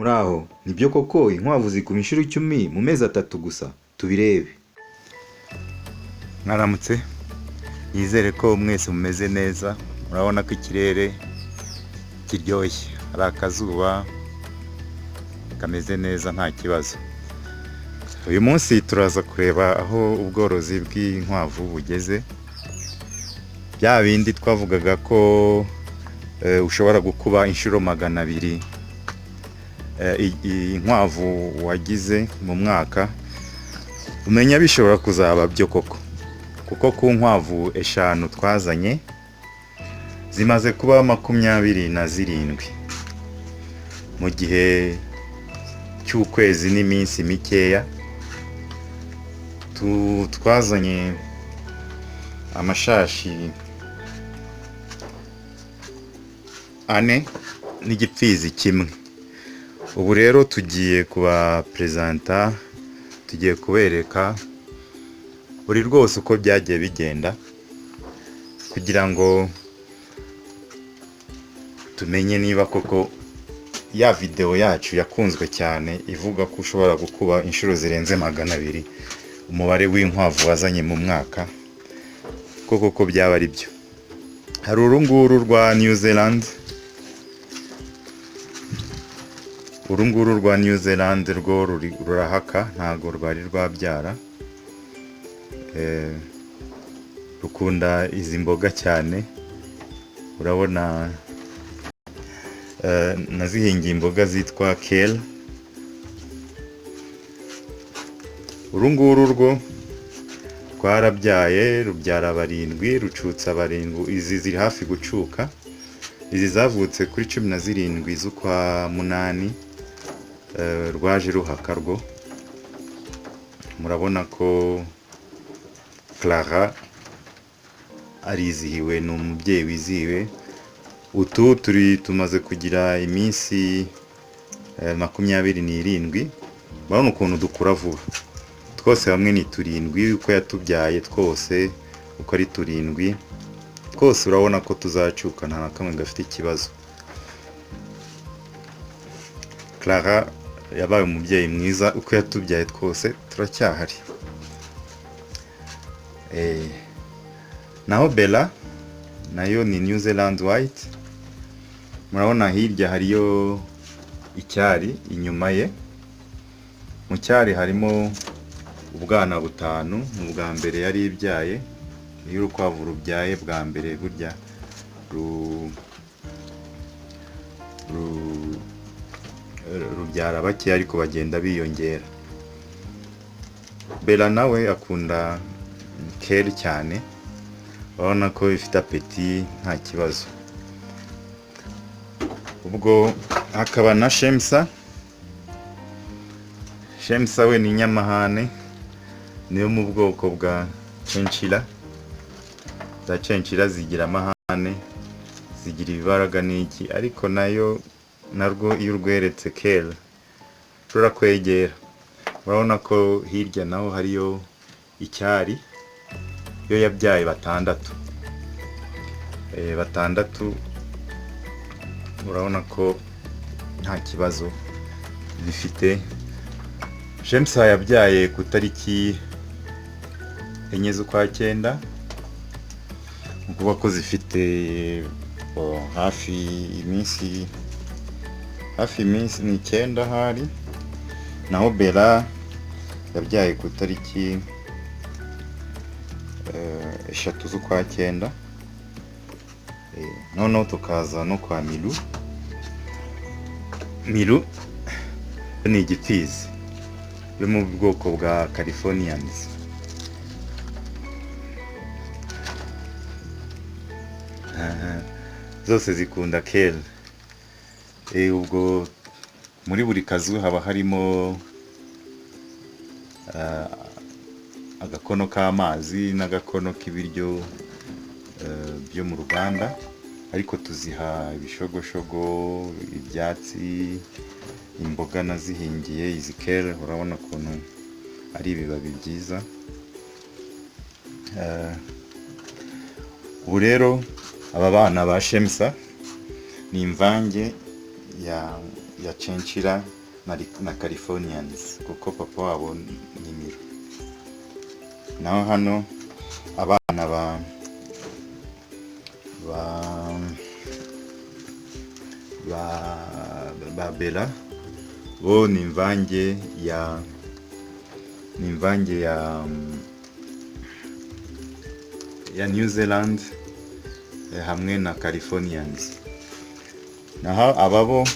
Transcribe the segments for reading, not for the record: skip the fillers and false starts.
Muraho, nibyo koko inkwavu zikuba inshuro 10 mu mezi 3 gusa? Tubirebe. Mwaramutse, nizere ko mwese mumeze neza. Murabona ko ikirere kiryoshye, hari akazuba kameze neza, nta kibazo. Uyu munsi turaza kureba aho ubworozi bw'inkwavu bugeze. Bya bindi twavugaga ko ushobora gukuba inshuro 200 inkwavu wagize mu mwaka, umenya bishobora kuzaba byo koko, kuko ku nkwavu 5 twazanye zimaze kuba 27 mu gihe cy'ukwezi n'iminsi mikeya. Twazanye amashashi 4 n'igipfizi kimwe. Ubu rero tugiye kubaperezanta, tugiye kubereka buri rwose uko byagiye bigenda, kugira ngo tumenye niba koko ya videwo yacu yakunzwe cyane ivuga ko ushobora gukuba inshuro zirenze 200 umubare w'inkwavu wazanye mu mwaka, ko koko byaba ari byo. Hari uru nguru rwa New Zealand, uru nguru rwa New Zealand rwo rurahaka, ntago rwari rwabyara. Rukunda izi mboga cyane, urabona nazihingiye imboga zitwa kale. Uru nguru rwo rwarabyaye, rubyara 7, rucutsa 7, izi ziri hafi gucuka. Izi zavutse kuri 17 z'ukwa 8, rwaje ruhaka rwo. Murabona ko Clara arizihiwe, ni umubyeyi wizihiwe. Utu turi tumaze kugira iminsi 27, urabona ukuntu dukura vuba. Twose hamwe ni 7, uko yatubyaye twose uko ari 7, twose urabona ko tuzacuka, nta na kamwe gafite ikibazo. Clara yabaye umubyeyi mwiza, uko yatubyaye twose turacyahari. Naho Bella nayo ni New Zealand White. Murabona hirya hariyo icyari inyuma ye. Mu cyari harimo ubwana 5, mu bwa mbere yari ibyaye. Iyo urukwavu rubyaye bwa mbere burya rubyara bake, ariko bagenda biyongera. Bella nawe akunda kale cyane, urabona ko ifite apeti nta kibazo. Ubwo hakaba na Shemsa. Shemsa we ni inyamahane, niyo mu bwoko bwa chinchilla. Za chinchilla zigira amahane, zigira ibibaraga n'iki, ariko nayo narwo iyo urweretse kale rurakwegera. Urabona ko hirya naho hariyo icyari, yo yabyaye 6. 6, urabona ko nta kibazo bifite. Shemsa yabyaye ku tariki 4 z'ukwa 9, ni ukuvuga ko zifite hafi iminsi ni 9 ahari. Naho Bella yabyaye ku tariki 3 z'ukwa 9. Noneho tukaza no kwa Milu. Milu ni igipfizi yo mu bwoko bwa Californians. Zose zikunda kale. Ubwo muri buri kazu haba harimo agakono k'amazi n'agakono k'ibiryo byo mu ruganda, ariko tuziha ibishogoshogo, ibyatsi, imboga nazihingiye. Izi kale urabona ukuntu ari ibibabi byiza. Ubu rero aba bana ba Shemsa ni imvange ya ya Chinchilla na Californians, kuko papa wabo ni Miro. Naho hano abana ba Bella bo ni imvange ya New Zealand hamwe na Californians. Naho ababo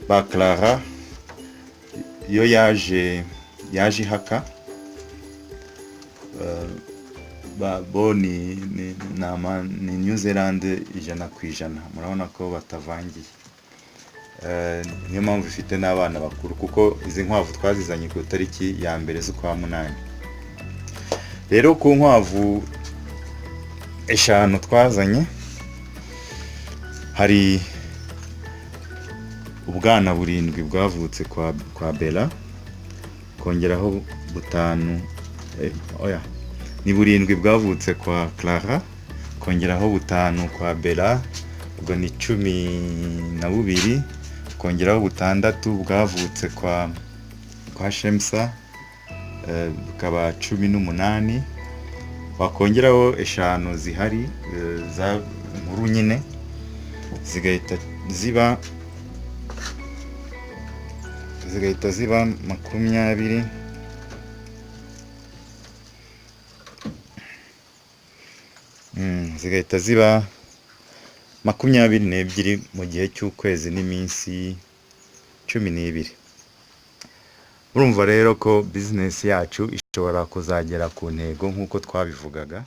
ba Clara yo yaje ihaka, bo ni New Zealand 100%. Murabona ko batavangiye. Niyo mpamvu ifite n'abana bakuru, kuko izi nkwavu twazizanye ku itariki ya 1 z'ukwa 8. Rero ku nkwavu 5 twazanye, hari ubwana 7 bwavutse kwa Bella, kongeraho butanu, oya, ni 7 bwavutse kwa Clara, kongeraho 5 kwa Bella, ubwo ni 12, kongeraho 6 bwavutse kwa Shemsa, bukaba 18, wakongeraho 5 zihari, za nkuru nyine, zigahita ziba 20. Zigahita ziba 22 mu gihe cy'ukwezi n'iminsi 12. Urumva rero ko bizinesi yacu ishobora kuzagera ku ntego nk'uko twabivugaga.